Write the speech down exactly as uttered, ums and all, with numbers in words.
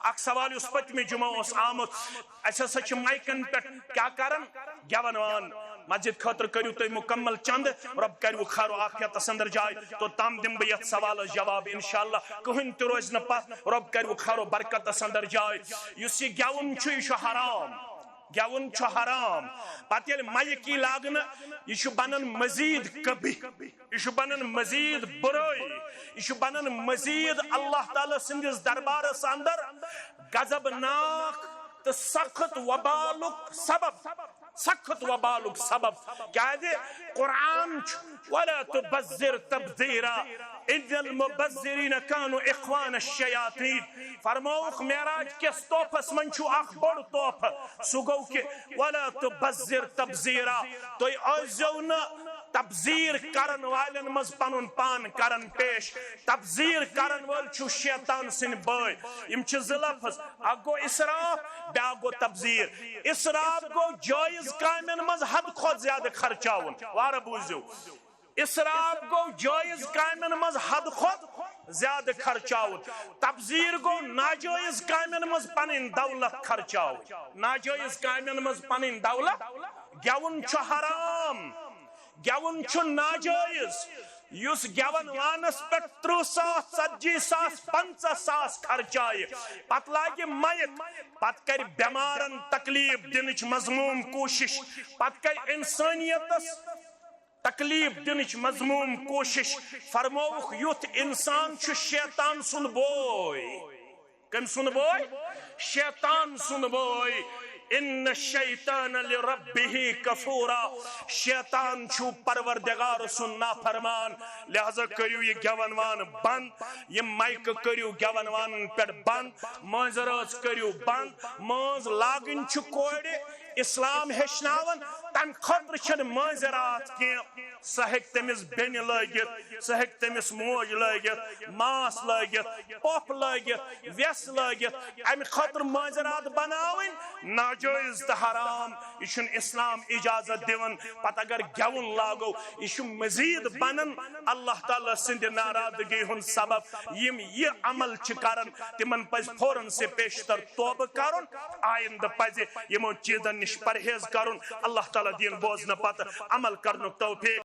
اکھ سوال یُس پٔتمہِ جمعہ اوس آمُت، اسہِ ہسا چھِ مایکن پٮ۪ٹھ کیٛاہ کران؟ گٮ۪ون وان۔ مسجد خٲطرٕ کٔرِو تُہۍ مکمل چندٕ، رۄب کَرِوٕ خیر و عافیتس اندر جاے۔ توٚتام دِمہٕ بہٕ یتھ سوالس جواب انشاءاللہ، کٕہٕنۍ تہِ روزِ نہٕ پتھ، رۄب کَرِوٕ خیر و برکتس اندر جاے۔ یُس یہِ گٮ۪وُن چھُ، یہِ چھُ حرام، گٮ۪وُن چھُ حرام۔ پتہٕ ییٚلہِ مایک یی لاگنہٕ، یہِ چھُ بنان مزید قبیح، یہِ چھُ بنان مزید بُرٲے، یہِ چھُ بنان مزید اللہ تعالیٰ سٕنٛدِس دربارس اندر غضبناک تہٕ سخت وبالُک سبب، سخت وبالُک سبب۔ کیازِ؟ قرآن چھُ، "ولا تبذر تبذیرا، ان المبذرین کانوا اخوان الشیاطین"۔ فرمووُکھ، معراج کِس تحفس منٛز چھُ اکھ بوٚڑ تحفہٕ، سُہ گوٚو کہِ "ولا تبذر تبذیرا"، تُہۍ ٲسۍزیو نہٕ تبذیر کرن والٮ۪ن منٛز پنُن پان کرن پیش۔ تبذیر کرن وٲلۍ چھُ شیطان سٕنٛدۍ بٲے۔ یِم چھِ زٕ لفظ، اکھ گوٚو اسراف، بیاکھ گوٚو تبذیر۔ اسراف گوٚو جٲیز کامٮ۪ن منٛز حد کھۄتہٕ زیادٕ خرچاوُن۔ وارٕ بوٗزِو، اسراف گوٚو جٲیز کامٮ۪ن منٛز حد کھۄتہٕ زیادٕ خرچاوُن۔ تبذیر گوٚو ناجٲیز کامٮ۪ن منٛز پنٕنۍ دولت خرچاوٕنۍ۔ ناجٲیز کامٮ۪ن منٛز پنٕنۍ دولت۔ گٮ۪وُن چھُ حرام، گٮ۪وُن چھُ ناجٲیز۔ یُس گٮ۪ون وانس پٮ۪ٹھ ترٕٛہ ساس، ژتجی ساس، پنٛژاہ ساس خرچایہِ، پتہٕ لاگہِ مایک، پتہٕ کرِ بٮ۪مارن تکلیف دِنٕچ مذموم کوٗشش، پتہٕ کرِ انسٲنیتس تکلیف دِنٕچ مذموم کوٗشش۔ فرمووُکھ، یُتھ انسان چھُ شیطان سُنٛد بوے۔ کٔمۍ سُنٛد بوے؟ شیطان سُنٛد بوے۔ ان الشیطان لربہ کفورا۔ شیطان چھُ پروردگار سُنٛد نافرمان۔ لہذا کٔرِو یہِ گٮ۪ون وان بنٛد، یِم مایکہٕ کٔرِو گٮ۪ون وانن پٮ۪ٹھ بنٛد، مٲنٛزِ رٲژ کٔرِو بنٛد۔ مٲنٛز لاگٕنۍ چھِ کورِ، اسلام ہیٚچھناوان، تمہِ خٲطرٕ چھنہٕ مٲنٛزِ راتھ کینٛہہ۔ سۄ ہیٚکہِ تٔمِس بیٚنہِ لٲگِتھ، سۄ ہیٚکہِ تٔمِس موج لٲگِتھ، ماس لٲگِتھ، پۄپھ لٲگِتھ، وٮ۪س لٲگِتھ۔ امہِ خٲطرٕ مٲنٛزِ راتھ بناوٕنۍ ناجٲیز تہٕ حرام۔ یہِ چھُنہٕ اسلام اجازت دِوان۔ پتہٕ اگر گٮ۪وُن لاگو، یہِ چھُ مزید بنان اللہ تعالیٰ سٕنٛدِ ناراضگی ہُنٛد سبب۔ یِم یہِ عمل چھِ کران، تِمن پزِ فوراً سے پیشتر توبہٕ کرُن۔ آیندٕ پزِ یِمو چیٖزن نِش پرہیز کرُن۔ اللہ تعالیٰ دِیِن بوزنہٕ پتہٕ عمل کرنُک توفیق۔